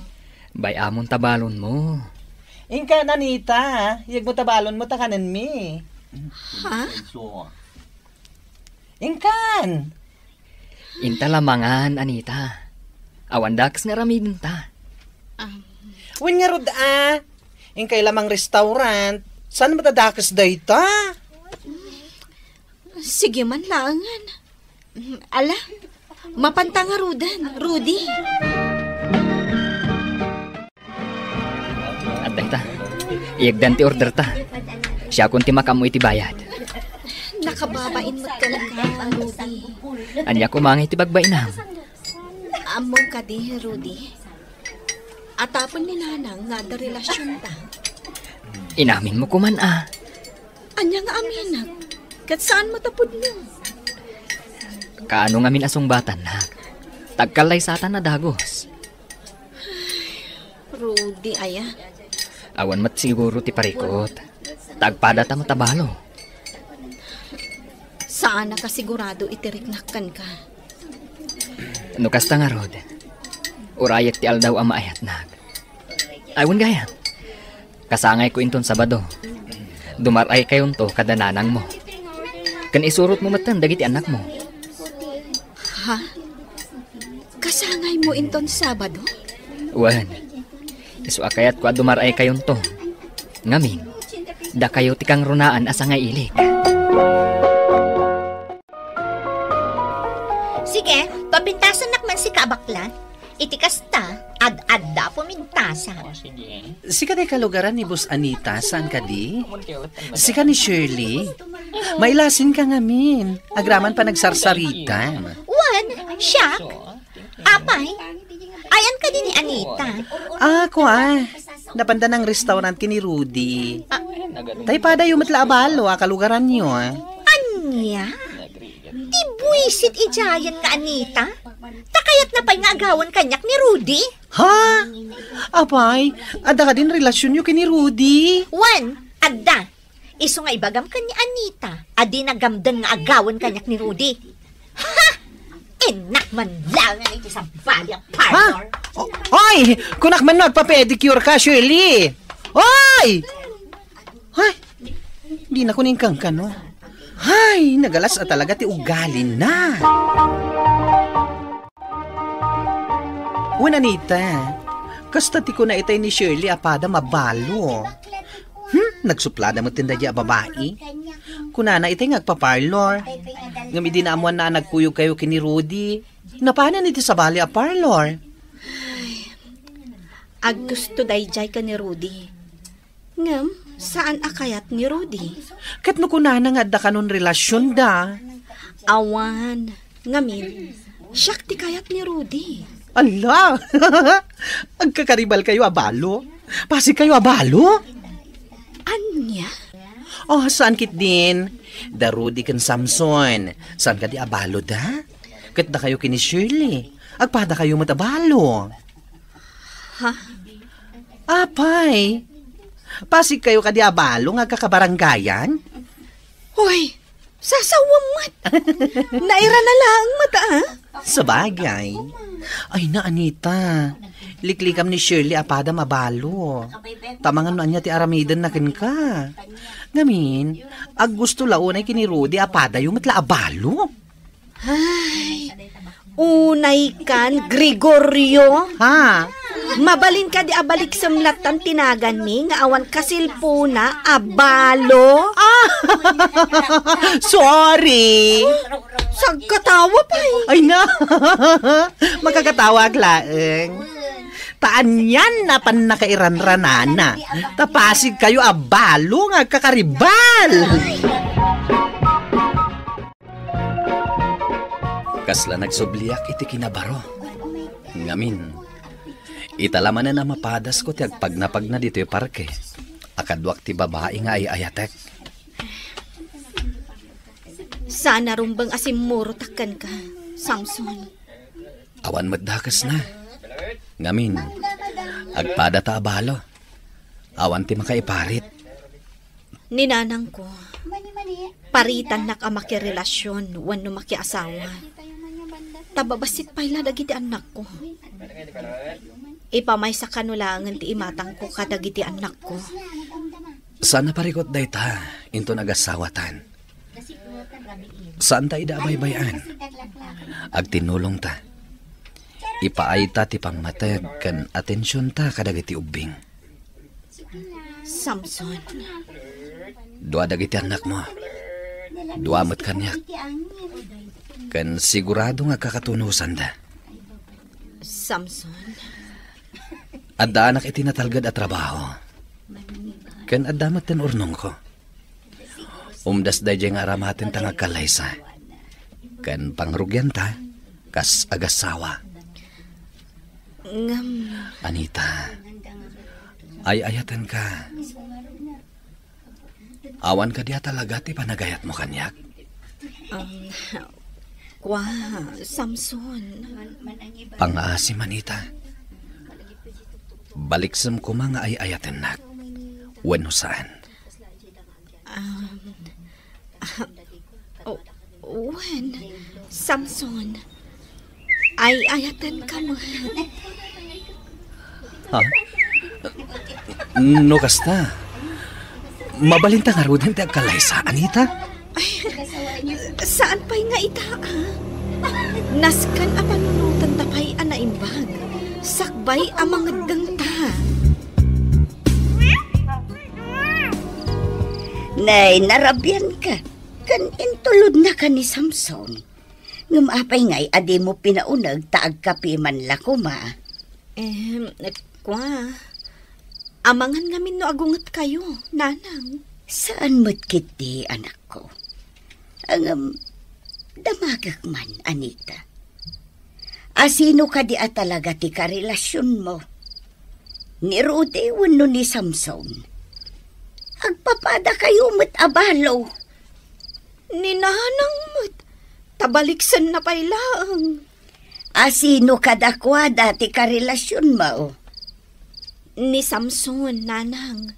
Bay-amon ta balonmo. Inkan, Anita. Yegmo ta balonmo ta kanenmi. Ha? Inkan! Inta la mangan, Anita. Awan dakes nga aramidenta. Ah. Wen ngarud, a. Inkay la mangrestaurant. Saan met a dakes dayta? Sige man laengen. Ala, mapanta ngaruden, Rudy. Adda ita. Iyegdan ti orderta. Siakon ti makaammo iti bayad. Nakababain met kenka, Rudy. Ania koma nga iti bagbainam? Ammom kadi, Rudy. Atapen ni Nanang nga adda relasionta. Inaminmo koman, a. Ania nga aminak? Ket saan met a pudno? Kaano ngamin a sungbatannak? Tagkallaysatan a dagus. Rudy, aya? Awan met siguro ti parikut. Tagpadata met a balo. Saan a kasigurado iti riknak kenka. No kasta ngarud, urayek ti aldaw a maayatnak. Ay, wen gayam. Kasangayko inton Sabado. Dumar-aykayonto kada nanangmo. Ken isurotmo metten dagiti annakmo. Ha? Kasangaymo inton Sabado? Wen, isu a kayatko a dumar-aykayonto. Ngamin, dakayo ti kangrunaan a sangay-ilik. Sige, papintasannak man sika a bakla. Iti kasta, ad-adda pumintasan. Sika ti kalugaran ni Boss Anita, saan kadi? Sika ni Shirley? Mailasinka ngamin. Agraman panagsarsarita. Wen, siak? Apay, ayan kadi ni Anita? Ah, kua. Napanda nang restaurant ken ni Rudy. Ah. Tay padayo met la a balo a kalugaranyo, a. Ania? Ti buisit idiayen nga Anita? Ta kayatna pay nga agawan kaniak ni Rudy? Ha? Apay, adda kadin relasionyo ken ni Rudy? Wen, adda. Isu nga ibagam ken ni Anita a di nagamden nga agawan kaniak ni Rudy. Ha? Innak man laeng iti sabali a parlor. O-, oy! Kunak man no agpa-pedicure ka, Shirley! Oy! Ay, di na ko nin kankano. Ay, nagalas a talaga ti ugalina. Wen, Anita, kasta ti kuna itay ni Shirley a pada mabalo. Hmm, nagsuplada met ti daydiay a babai. Kunana itay nga agpa-parlor. Ngem idi naammoanna a nagkuyogkayo ken ni Rudy, napanen iti sabali a parlor. Aggusto daydiay ken ni Rudy. Ngem, saan a kayat ni Rudy. Ket no kunana nga adda kanon relasionda? Awan. Ngamin, siak ti kayat ni Rudy. Ala! Agkakaribalkayo a balo? Pasigkayo a balo? Ania? Oh, saan ketdin? Da Rudy ken Samson. Saan kadi a baloda? Ket dakayo ken ni Shirley. Agpadakayo met a balo. Ha? Apay, pasigkayo kadi a balo nga agkakabarangayan? Hoy, sasawem met. Nairana laeng met, a? Sabagay. Ay na, Anita. Liklikam ni Shirley a padam a balo. Ta amangan no ania ti aramidenna kenka. Ngamin, aggusto la unay ken ni Rudy a padayo met la a balo. Ay, unay kan, Gregorio. Ha? Mabalin kadi a baliksem lattan ti naganmi nga awan kasilpona a balo? Ah! Sorry! Sagkatawa pay. Ay na! Makakatawa ak laeng. Ta anian a pannakairanranana. Ta pasigkayo a balo nga agkakaribal. Kasla nagsubliak iti kinabaro. Ngamin, Ita la manen a mapadasko ti agpagnapagna ditoy parke a kaduak ti babai nga ay-ayatek. Saan a rumbeng a simmurotak kenka, Samson. Awan met dakesna. Ngamin, agpadata a balo. Awan ti makaiparit. Ni nanangko, paritannak a makirelasyon wenno makiasawa. Ta babassit pay la dagiti annakko. Ipamaysa kano laengen ti imatangko kadagiti annakko. Saan a parikut dayta, inton agasawatan. Saanta ida a baybay-an. Agtinulongta. Ipaayta ti pammateg ken atensionta kadagiti ubbing. Samson. Dua dagiti annakmo. Dua met kaniak. Ken sigurado nga agkakatunusanda. Samson. Addaanak iti natalged a trabaho. Ken adda met ti urnongko. Umdas daydiay nga aramaten ta nga agkallaysa. Ken pangrugianta kas agasawa. Ngem Anita, ay-ayatenka. Awan kadi a talaga ti panagayatmo kaniak? Um, kua, Samson. Pangaasi, Anita. Baliksem koma nga ay-ayatennak. Wenno saan? Um, ah, oh, wen, Samson. Ay-ayatenka met. Ha? No kasta, mabalinta ngaruden ti agkallaysa, Anita? Ay, saan pay nga ita, ah? Nasken a panunotenta pay a naimbag, sakbay a mangeddengta. Nay, narabianka, ken intulodnaka ni Samson. Ngem apay ngay a dimo pinauneg ta agkape man la koma? Em, kua, amangan ngamin no agungetkayo, nanang. Saan met ketdi, anakko. Ngem, damagek man, Anita. Asino kadi a talaga ti karelasionmo? Ni Rudy wenno ni Samson? Agpapadakayo met a balo. Ni nanang met, ta baliksenna pay laeng. Asino kadakuada ti karelasionmo? Ni Samson, nanang.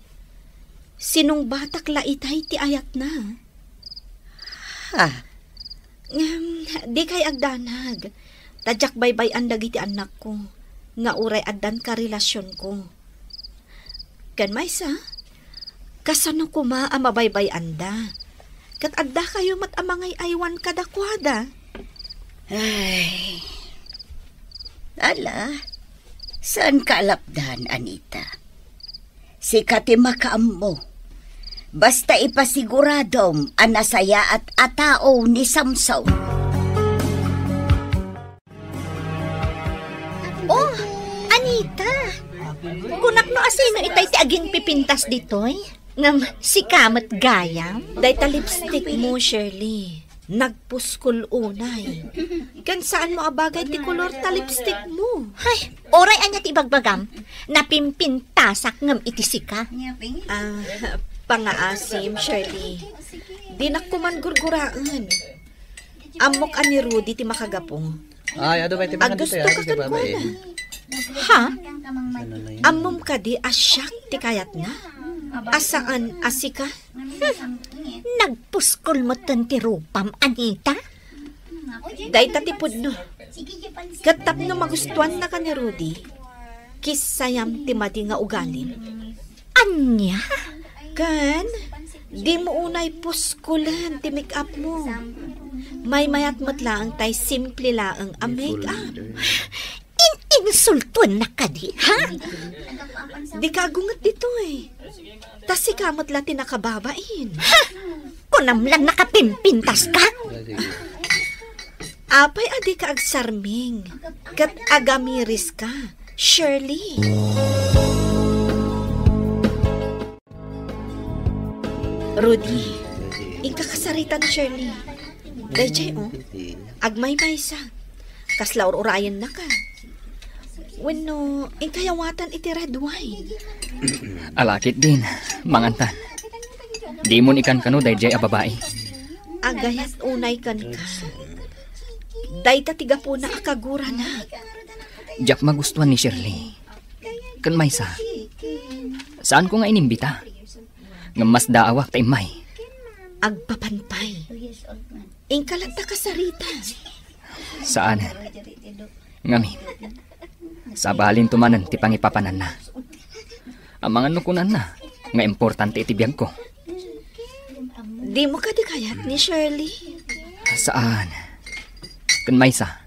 Sinungbatak la itay ti ayatna. Ha? Ngem, dikay agdanag. Ta diak baybay-an dagiti annakko, nga uray addan karelasionko. Ken maysa, kasano koma a mabaybay-anda? Ket addakayo met a mangay-aywan kadakuada? Ay. Ala, saanka a lapdan, Anita. Sika ti makaammo. Basta ipasiguradom a nasayaat a tao ni Samson. Oh, Anita! Kunak no asino itay ti agingpipintas ditoy? Ngem sika met gayam? Dayta lipstick mo, Shirley. Nagpuskol unay. Ken saanmo a bagay ti kolor ta lipstick mo. Ay, oray ania ti ibagbagam? Napimpintasak ngem iti sika. Ah, pangaasim, Shirley. Dinak koman gurguraen. Ammok a ni Rudy ti makagapu. Ay, adu pay ti Aggusto ka kenkuana. Ha? Ammom kadi a siak ti kayatna? A saan a sika? Hmm. Nagpuskol metten ti rupam, Anita? Dayta ti pudno. Ket tapno magustuannaka ni Rudy, kissayam ti madi nga ugalim. Ania? Ken, dimo unay puskolen ti make-up mo. Maymayat met laeng tay simple laeng a make-up. In-insultuennak kadi, ha? Dika agunget ditoy. Ta sika met la ti nakababain. Ha? Kunam lang nakapimpintas ka? Apay a dika agsarming ket agamiris ka, Shirley? Rudy, inka kasaritan, Shirley. Dayjay, oh. Agmaymaysa. Kasla ur-urayennaka. Wenno, inkayawatan iti red wine? Ala ketdin, mangantan. Dimon ikankano daydiay a babai. Agayat unay kenka. Dayta ti gapuna a kaguranak. Diak magustuan ni Shirley. Ken maysa, saanko nga inimbita. Ngem masdaawak ta immay. Agpapan pay. Inka latta kasarita. Saanen. Ngamin, sabalinto manen ti pangipapananna. Amangan no kunanna nga importante iti biagko. Dimo kadi kayat ni Shirley? Saan. Ken maysa,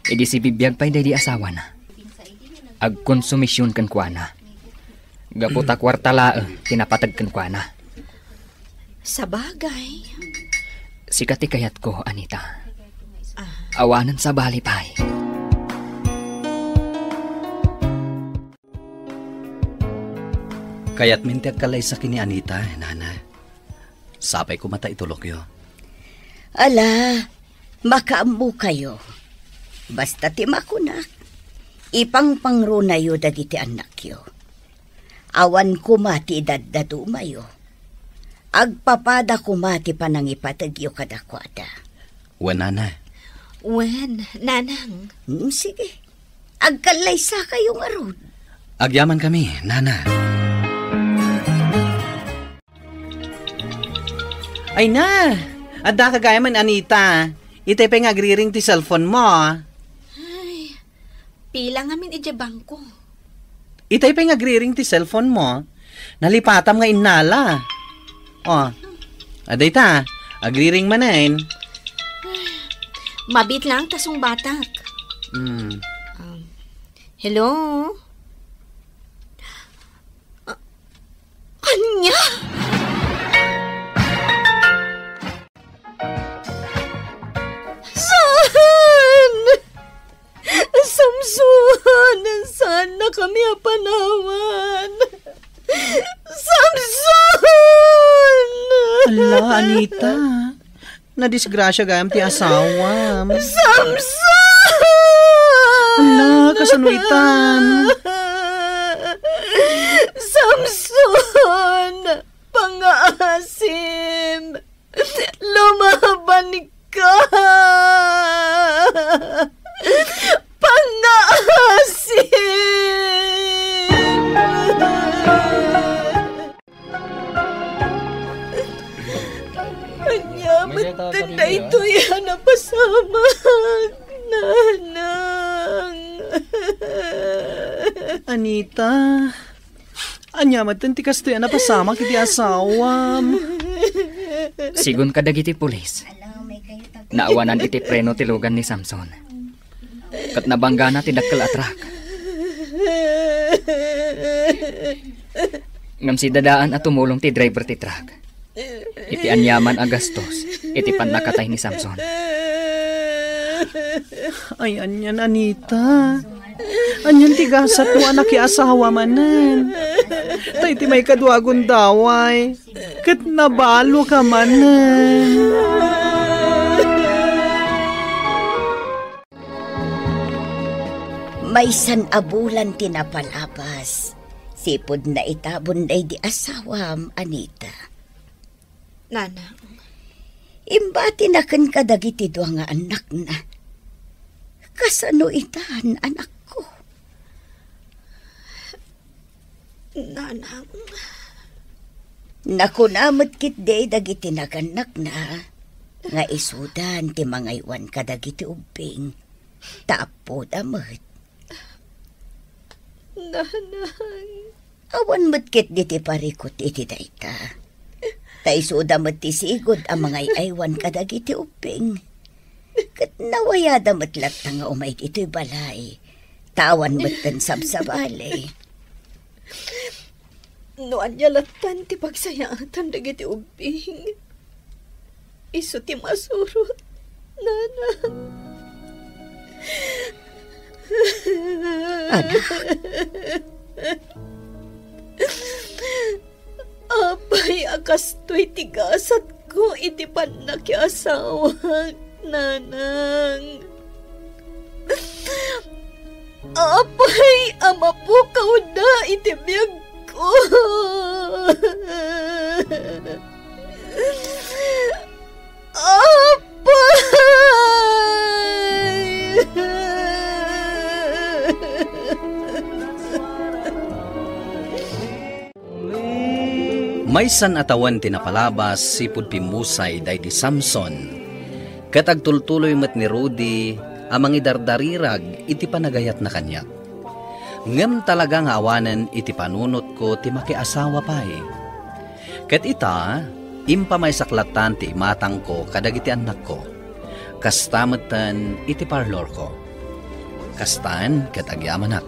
idi sibibiag pay daydi asawana, agkonsumision kenkuana. Gapu ta kuarta laeng ti napateg kenkuana. Sabagay. Sika ti kayatko, Anita. Ah. Awanen sabali pay. Kayatmin ti agkallaysa ken ni Anita, nana. Sapay koma ta itulokyo. Ala, makaammokayo. Basta ti makunak, ipangpangrunayo dagiti annakyo. Awan koma ti idaddadumayo. Agpapada koma ti panangipategyo kadakuada. Wen, nana. Wen, nanang. Hmm, sige. Agkallaysakayo ngarud. Agyamankami, nana. Ay na, adda ka gayam, Anita. Itay pay nga agriring ti cellphone mo. Ay, pila ngamin idiay bangko? Itay pay nga agriring ti cellphone mo. Nalipatam nga innala. Oh, adda ita, agriring manen. Mabiit lang ta sungbatak. Hmm. Um, hello? Ah, ania? Saan? Samson, saannakami a panawan. Samson! Ala, Anita. Nadisgrasia gayam ti asawam. Samson! Ala, kasano itan? Samson! Pangaasim! Lumaban ka! Pangaasim! Ania met daytoy a napasamak, nanang? Anita, ania met ti kastoy a napasamak iti asawam? Sigun kadagiti pulis, naawanan iti preno ti lugan ni Samson. Ket nabanggana ti dakkel a truck. Ngem sidadaan a tumulong ti driver ti truck iti aniaman a gastos iti pannakatay ni Samson. Ay, anian, Anita. Anian ti gasatmo a nakiasawa manen. Ta iti maikadua a gundaway, ket nabalo ka manen. Maysan a bulan ti napalabas, sipud naitabon daydi asawam, Anita. Nanang. Imbatina ken kadagiti dua nga annakna. Kasano itan, anakko? Nanang. Nakuna met ketdi dagiti nagannakna nga isudan ti mangaywan kadagiti ubbing, ta appoda met. Nanang. Awan met ketdi ti parikut iti dayta. Ta isuda met ti sigud a mangay-aywan kadagiti ubbing. Ket nawayada met latta nga umay ditoy balay, ta awan metten sabsabali. No ania lattan ti pagsayaatan dagiti ubbing, isu ti masurot, nanang. Anak. Apay a kastoy ti gasatko iti pannakiasawak, nanang? Apay a mapukawda iti biagko. Apay! Maysan a tawen ti napalabas sipud pimmusay daydi Samson, ket agtultuloy met ni Rudy a mangidardarirag iti panagayatna kaniak. Ngem talaga nga awanen iti panunotko ti makiasawa pay. Ket ita, impamaysak lattan ti imatangko kadagiti annakko. Kasta metten iti parlorko. Kastan ket agyamanak.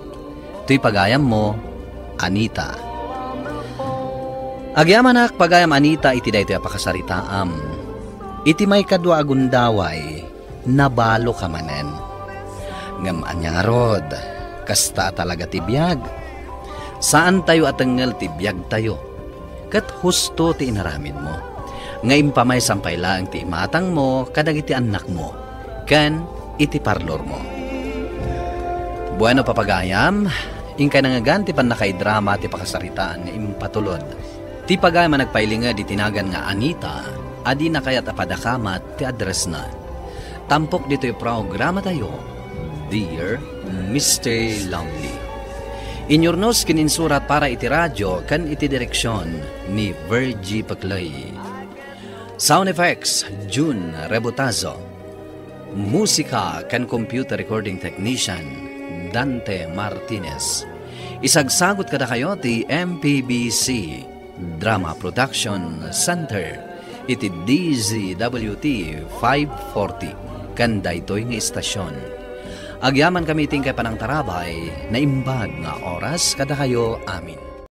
Toy pagayammo, Anita. Agyamanak, pagayam Anita, iti daytoy a pakasaritaam. Iti maikadua a gundaway, nabaloka manen. Ngem ania ngarud, kasta a talaga ti biag. Saantayo a tengngel ti biagtayo. Ket husto ti inaramidmo, nga impamaysam pay laeng ti imatangmo kadagiti annakmo ken iti parlormo. Bueno, papagayam, inkay nangngegan ti pannakaidrama ti pakasaritaan nga impatulod. Ti pagayam a nagpailinged iti nagan nga Anita, a dina kayat a padakamat ti addressna. Tampok ditoy programatayo, Dear Mister Lonely. Inyurnos ken insurat para iti radio ken iti direksion ni Virgie Peclay. Sound effects, June Rebotazo. Musika ken computer recording technician, Dante Martinez. Isagsagut kadakayo ti M P B C Drama Production Center iti D Z W T five forty ken daytoy nga istasion. Agyamankami iti inkay panangtarabay, naimbag nga oras kadakayo amin.